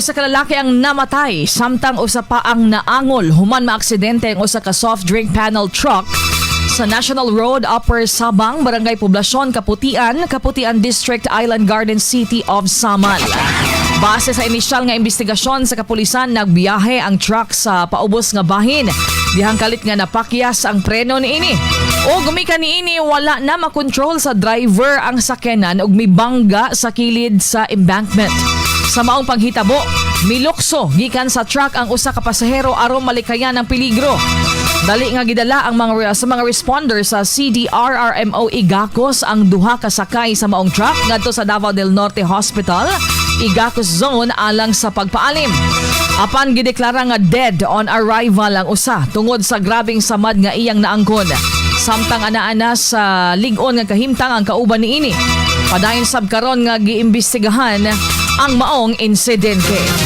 Usa ka lalaki ang namatay samtang usa pa ang naangol human maaksidente ang usa ka soft drink panel truck sa National Road, Upper Sabang, Barangay Poblacion, Kaputian, Kaputian District, Island Garden City of Samal. Base sa inisyal nga investigasyon sa kapulisan, nagbiyahe ang truck sa paubos nga bahin dihang kalit nga napakyas ang preno niini. O gumikan niini, wala na makontrol sa driver ang sakyanan ug mibangga sa kilid sa embankment. Sa maong panghitabo, milukso gikan sa truck ang usa ka pasahero aron malikayan ang peligro. Dali nga gidala ang mga sa mga responder sa CDRRMO Igacos ang duha ka sakay sa maong truck ngadto sa Davao del Norte Hospital, Igacos Zone, alang sa pagpaalim. Apan gideklara nga dead on arrival ang usa tungod sa grabeng samad nga iyang naangkon. Samtang ana-ana sa lig-on nga kahimtang ang kauban niini. Padayon sab karon nga giimbestigahan ang maong insidente.